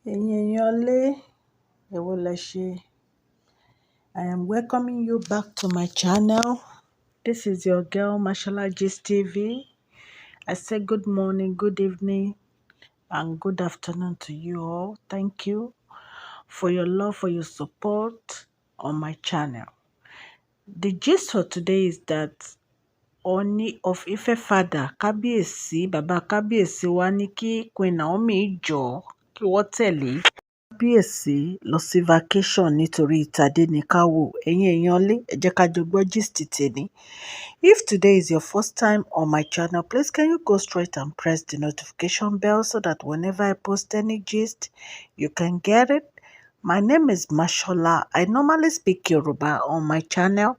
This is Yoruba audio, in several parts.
Ẹ̀yin èèyàn lé, èwo lẹ ṣe? I am welcoming you back to my channel. This is your girl Mashola Gist TV. I say good morning, good evening, and good afternoon to you all. Thank you for your love, for your support on my channel. The gist for today is that Ọọ̀ni of Ife father, Kábíyèsí, bàbá Kábíyèsí wa ní kí Queen Naomi jọ̀ọ́ kí wọ́n tẹ̀lé Kábíyèsí lọ sí vacation nítorí Tadéníkàwọ́. Ẹ̀yin èèyàn lé, ẹ jẹ́ ká jọ gbọ́ gist tèmi. If today is your first time on my channel, please can you go straight and press the notification bell so that whenever I post any gist, you can get it. My name is Mashola. I normally speak Yoruba on my channel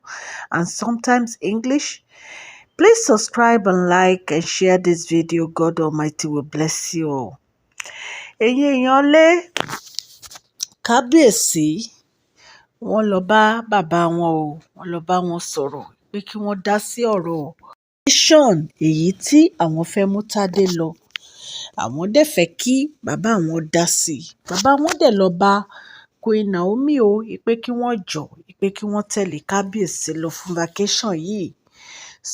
and sometimes English. Please subscribe and like and share this video. God Almighty will bless you all. Ẹ̀yin èèyàn lé, Kábíyèsí wọ́n lọ bá bàbá wọn o, wọ́n lọ bá wọn sọ̀rọ̀ pé kí wọ́n dá sí ọ̀rọ̀ vacation èyí tí àwọn fẹ́ mú Tádé lọ. Àwọn dẹ̀ fẹ́ kí bàbá àwọn dá sí i. Bàbá wọn dẹ̀ lọ bá Queen Naomi o pé kí wọ́n jọ̀ọ́ pé kí wọ́n tẹ̀lé Kábíyèsí lọ fún vacation yìí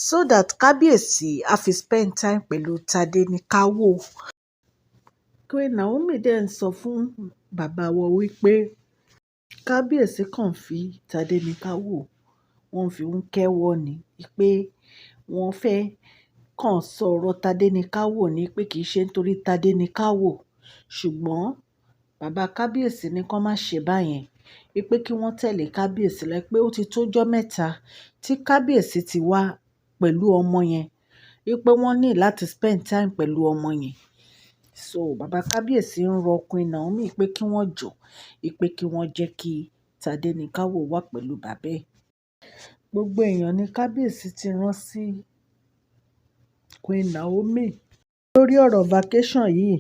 so that Kábíyèsí á fi spend time pẹ̀lú Tádéníkàwọ́. Queen Naomi dẹ̀ ń sọ fún bàbá wọn wípé Kábíyèsí kàn fi Tádéníkàwọ́, wọ́n fi ń kẹ́wọ́ ni, pé wọ́n fẹ́ kàn sọ̀rọ̀ Tádéníkàwọ́ ni, pé kì í ṣe nítorí Tádéníkàwọ́, ṣùgbọ́n bàbá Kábíyèsí ní kó má ṣe báyẹn, wípé kí wọ́n tẹ̀lé Kábíyèsí lọ, pé ó ti tójọ́ mẹ́ta tí Kábíyèsí ti wá pẹ̀lú ọmọ yẹn, wípé wọ́n ní láti spend time pẹ̀lú ọmọ yẹn. So bàbá kábíyèsí ń rọ Queen Naomi pé kí wọ́n jọ̀ọ́, pé kí wọ́n jẹ́ kí Tádéníkàwọ́ wà pẹ̀lú bàbá ẹ̀. Gbogbo èèyàn ní kábíyèsí ti rán sí Queen Naomi lórí ọ̀rọ̀ vacation yìí.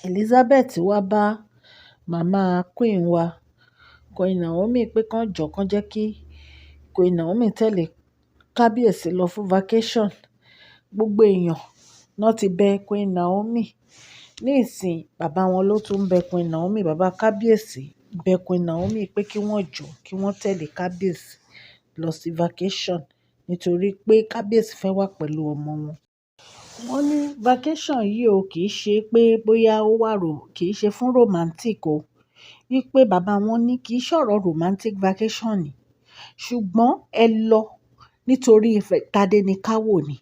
Elizabeth wá bá màmá Queen wa, Queen Naomi, pé kán jọ̀ọ́, kán jẹ́ kí Queen Naomi tẹ̀lé kábíyèsí lọ fún vacation. Gbogbo èèyàn náà ti bẹ Queen Naomi. Nísìn, bàbá wọn ló tún bẹ Queen Naomi, bàbá kábíyèsí bẹ Queen Naomi pé kí wọ́n jọ̀ọ́, kí wọ́n tẹ̀lé kábíyèsí lọ sí vacation nítorí pé kábíyèsí fẹ́ wà pẹ̀lú ọmọ wọn. Wọ́n ní vacation yìí o kì í ṣe pé bóyá ó wà ro, kì í ṣe fún romantic o. Wípé bàbá wọn ní kì í ṣọ̀rọ̀ romantic vacation ni, ṣùgbọ́n ẹ lọ nítorí Tádéníkàwọ́ ni.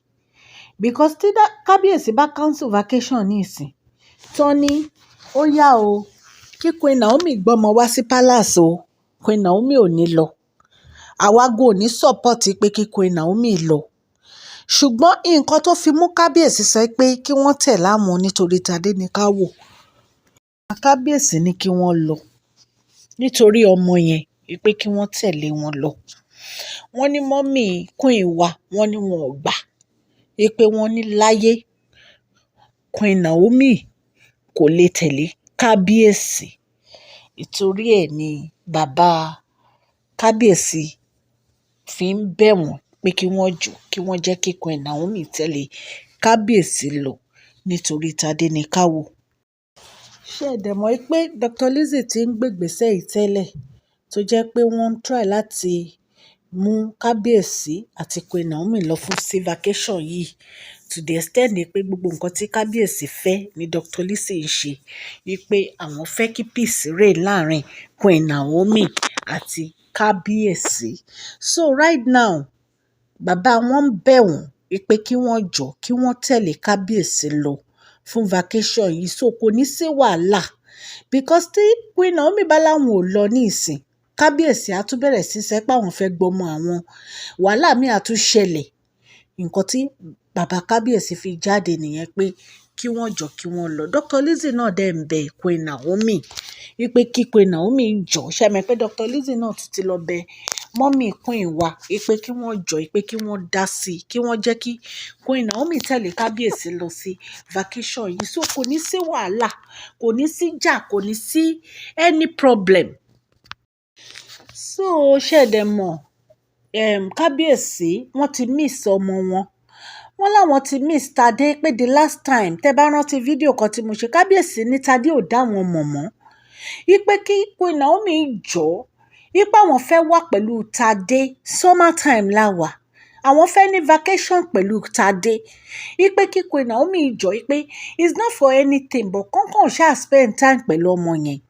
Because tí kábíyèsí bá cancel vacation nísìn, tán ní ó yá o, kí Queen Naomi gbọ́mọ wá sí palace o, Queen Naomi ò ní lọ. Àwa gan ò ní support pé kí Queen Naomi lọ. Ṣùgbọ́n nǹkan tó fi mú kábíyèsí sọ pé kí wọ́n tẹ̀lé àwọn nítorí Tádéníkàwọ́, kábíyèsí ní kí wọ́n lọ nítorí ọmọ yẹn, wípé kí wọ́n tẹ̀lé wọn lọ. Wọ́n ní mummy Queen wa, wọ́n ní wọn ò gbà, wípé wọ́n ní láyé Queen Naomi kò lè tẹ̀lé kábíyèsí. Ìtorí ẹ̀ ni bàbá kábíyèsí fi ń bẹ̀ wọ́n pé kí wọ́n jọ̀ọ́, kí wọ́n jẹ́ kí Queen Naomi tẹ̀lé kábíyèsí lọ nítorí Tádéníkàwọ́. Ṣé ẹ dẹ̀ mọ̀ pé Dr. Lizzie ti ń gbé ìgbésẹ̀ yìí tẹ́lẹ̀, tó jẹ́ pé wọ́n ń try láti mú kábíyèsí àti Queen Naomi lọ fún sí vacation yìí, to the extent pé gbogbo nǹkan tí kábíyèsí fẹ́ ni Dr. Lizzie ń ṣe, wípé àwọn fẹ́ kí peace reign láàrin Queen Naomi àti kábíyèsí. So right now, bàbá wọn ń bẹ̀ wọ́n wípé kí wọ́n jọ̀ọ́, kí wọ́n tẹ̀lé kábíyèsí lọ fún vacation yìí, so kò ní sí wàhálà. Because tí Queen Naomi bá láwọn ò lọ nísìn, kábíyèsí á tún bẹ̀rẹ̀ sí sọ pé àwọn fẹ́ gbọ́mọ àwọn, wàhálà míì á tún ṣẹlẹ̀. Nǹkan tí bàbá kábíyèsí fi jáde nìyẹn pé kí wọ́n jọ̀ọ́, kí wọ́n lọ. Dr. Lizzie náà dẹ̀ ń bẹ Queen Naomi wípé kí Queen Naomi jọ̀ọ́. Ṣé ẹ mọ̀ pé Dr. Lizzie náà tún ti lọ bẹ mummy Queen wa wípé kí wọ́n jọ̀ọ́, wípé kí wọ́n dá sí i, kí wọ́n jẹ́ kí Queen Naomi tẹ̀lé kábíyèsí lọ sí vacation yìí, so kò ní sí wàhálà, kò ní sí jà, kò ní sí any problem. So ṣé ẹ dẹ̀ mọ̀, kábíyèsí wọ́n ti miss ọmọ wọn. Wọ́n ti miss ọmọ wọn gan. Wọ́n láwọn ti miss Tadé, pé the last time, tẹ́ bá rántí fídíò kan tí mo ṣe, kábíyèsí ní Tadé ò dá wọn mọ̀ mọ́. Wípé kí Queen Naomi jọ̀ọ́, wípé àwọn fẹ́ wà pẹ̀lú Tadé, summer time la wà, àwọn fẹ́ ní vacation pẹ̀lú Tadé. Wípé kí Queen Naomi jọ̀ọ́, wípé it's not for anything, but kọ́kàn ṣáà spend time pẹ̀lú ọmọ yẹn.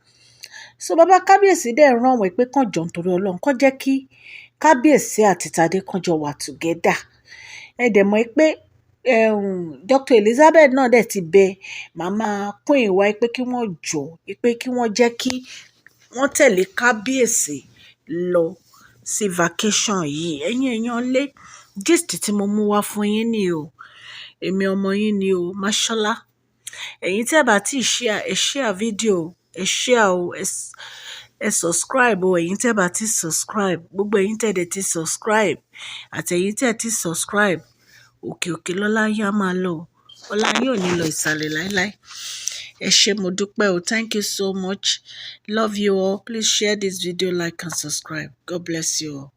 So bàbá kábíyèsí dẹ̀ rán wọn pé kàn jọ̀ọ́ nítorí Ọlọ́run, kàn jẹ́ kí kábíyèsí àti Tadé kàn jọ wà together. Ẹ dẹ̀ mọ̀ pé Dr. Elizabeth náà dẹ̀ ti bẹ màmá Queen wa pé kí wọ́n jọ̀ọ́, pé kí wọ́n jẹ́ kí wọ́n tẹ̀lé kábíyèsí lọ sí vacation yìí. Ẹ̀yin èèyàn lé, gist tí mo mú wá fún yín ni o. Èmi ọmọ yín ni o, Mashola. Ẹ̀yin tí ẹ bá ti share, ẹ share video, ẹ share o, ẹ subscribe o. Ẹ̀yin tí ẹ bá ti subscribe, gbogbo ẹ̀yin tí ẹ dẹ̀ ti subscribe àti ẹ̀yin tí ẹ ti subscribe, òkè òkè lọ́lá yín á máa lọ. Ọlá yín ò ní lọ ìsàlẹ̀ láíláí. Ẹ ṣé, mo dúpẹ́ o. Thank you so much. Love you all. Please share this video, like and subscribe. God bless you all.